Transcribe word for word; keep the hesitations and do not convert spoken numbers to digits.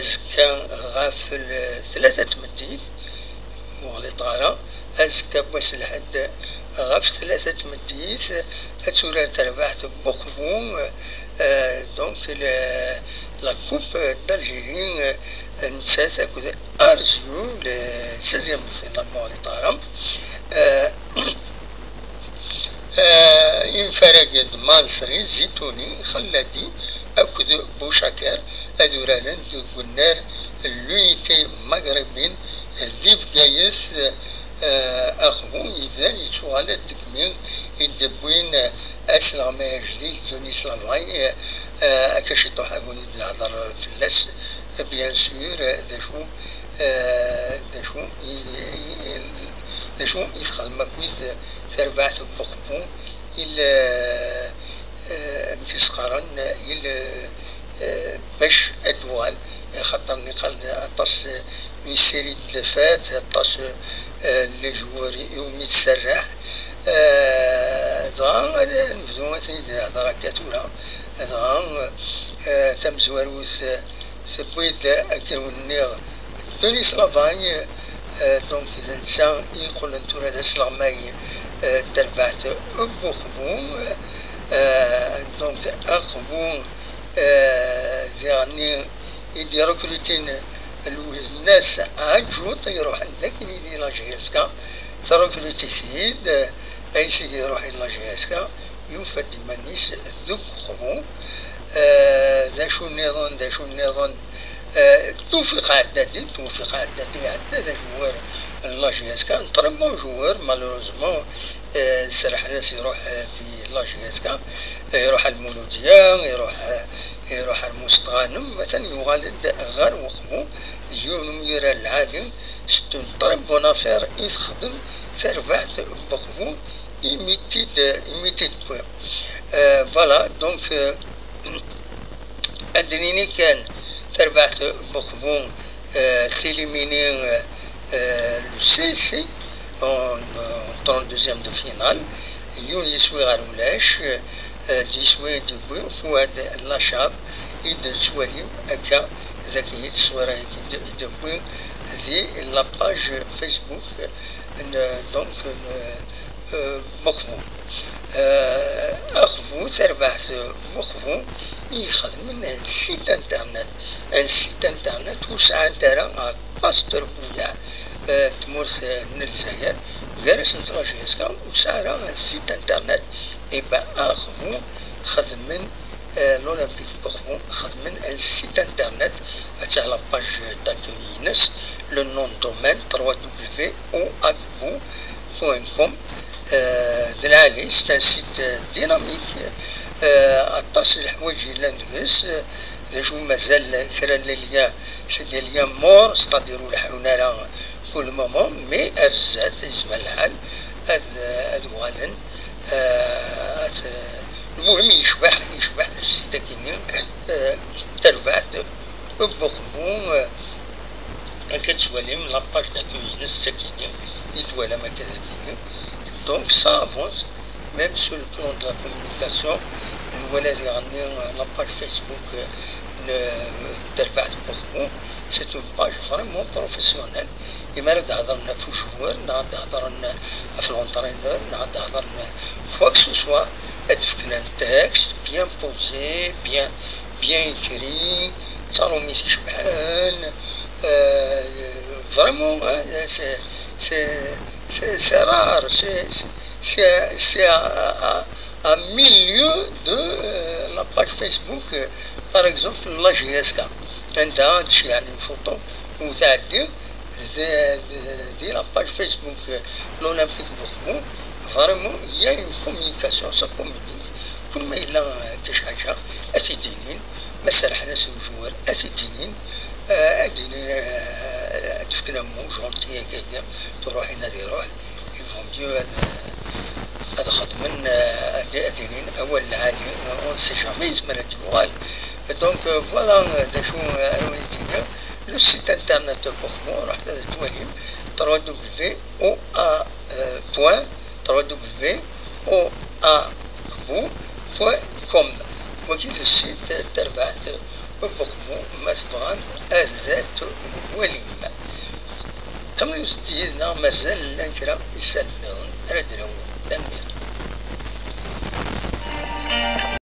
Azekka ɣef l-, tlata n tmeddit, ur ɣliṭeɣ ara, azekka n wass n lḥedd ɣef tlata n tmeddit, ad turar terbaɛt n Buxbu, euh, donc le, la Coupe d'Algérie, euh, nettat akked Arziu, le seizième de finale, ur ɣliṭeɣ ara. Euh, Eh, imfarag d Mansri, Zituni, Xelladi akked Bucakir ad uraren deg unnar n l'Unité Maghrébine di Bgayet. Eh, Axbu yebdan yettuɣal-d deg mi i d-wwin asleɣmay ajdid, Denis Lavray, eh, akka ciṭuḥ ad wen-id-nehder fell-as, bien sûr, eh, d acu, eh, d acu i, i, i, d acu i texdem akkit terbaɛt n Buxbu, il, eh, amek i s-qqaren, il, eh, bac ad d-tuɣal, axaṭer niqal aṭas, eh, une série de défaites, aṭas, eh, n les joueurs iwumi tserreḥ. Eh, dɣa ad nebdu ad ten-id-nehder akka tura, dɣa, eh, tamezwarut, eh, tewwi-d, akken wen-nniɣ, Denis Lavray, eh, donc d netta i yeqqlen tura d asleɣmay, eh, n terbaɛt n Buxbu, eh, donc Axbu, eh, diɣenni i d-irekrutin Lwennas Ɛaǧuṭ, iruḥen d akken i di la J S K, terekruti-t-id, eh, ayseg iruḥ i la J S K, yufa-d iman-is deg Uxbu. Eh, d acu nniḍen, d acu nniḍen? Eh, Tewfiq Ɛeddadi, Tewfiq Ɛeddadi iɛedda d ajewwar n la J S K, un très bon joueur, malheureusement, eh, serḥen-as iruḥ, eh, di la J S K, eh, iruḥ ar Lmuludya, iruḥ, eh, iruḥ ar Mustɣanem, atan yuɣal-d ɣer Uxbu, d yiwen umyiran lɛali, c'est une très bonne affaire i texdem terbaɛt n Uxbu, imi t-id, imi t-id-wwiɣ. Euh, voilà, donc, euh, ad d-nini kan terbaɛt n Uxbu, euh, t'éliminer, euh, euh, le C C en, en trente-deuxième de finale. Yiwen yiswi ɣer ulac, euh, d yiswi i d-yewwi Fouad Lachab, i d-tettwalim akka dagi tteswira-agi i d-, i d-yewwi di la page Facebook, euh, donc, euh, euh, Buxbu. Euh, Axbu, terbaɛt Buxbu i ixedmen un site internet. Un site internet ur sɛant ara aṭas n trebbuyaɛ, euh, tmurt, euh, n Lezzayer, gar-asent la J S K, ur tesɛi ara un site internet. Eh ben, Axbu xedmen, euh, l'Olympique Buxbu xedmen un site internet, ad la page d'accueil-ines, le nom de domaine, trois W O A K B U point com, euh, d lɛali, c'est un site, euh, dynamique, euh, aṭas n leḥwayeǧ yellan deg-s, euh, d acu mazal kra n les liens, c'est des liens morts, c'est-à-dire ur leḥḥun ara pour le moment, mais ar zdat, yezmer lḥal ad, ad uɣalen, euh, ad, lmuhim yecbeḥ, yecbeḥ le site-agi-nni, euh, terbaɛt n Buxbu, euh, Akka tettwalim la page d'accueil-ines d takini i twalam akka dagini. Donc ça avance, même sur le plan de la communication, nwala diɣenni, euh, la page Facebook, euh, n, n terbaɛt n Buxbu, c'est une page vraiment professionnelle. Imi ara d-hedren ɣef ujewwer, neɣ ad d-hedren ɣef l'entraîneur, neɣ ad d-hedren quoi que ce soit, ad d-fken un texte bien posé, bien, bien écrit, d taṛumit icebḥen, euh, vraiment, hein, c'est, c'est, c'est, c'est rare, c'est, c'est, c'est, c'est un, un, un milieu de, euh, la page Facebook, euh, par exemple, la J S K. Anda ad d-ceyyɛen une photo u tɛeddi, di, di, di la page Facebook, euh, l'Olympique Buxbu, vraiment, il y a une communication, ça communique. Kul ma yella, euh, d acu ḥaǧa, ad t-id-inin. Ma serḥen-as i ujewwer, ad t-id-inin. Euh, ad d-inin, euh, ad d-fken ammu, gentil, akka, akka, truḥin ad iruḥ. Il vaut mieux ad, ad xedmen, euh, ad, ad d-inin awal lɛali, on ne sait jamais, yezmer ad d-yuɣal. Donc, euh, voilà, euh, d acu, euh, ara wen-d-iniɣ. Le site internet n Buxbu, ruḥet ad twalim, trois W O A, euh, point, trois W O A K B U point com. Wagi le site n terbaɛt Bxmu ma tebɣam ad t-twalim. Kemmlet yid-neɣ, mazal llan kra isallen nniḍen ara d-nawi. Tanemmirt.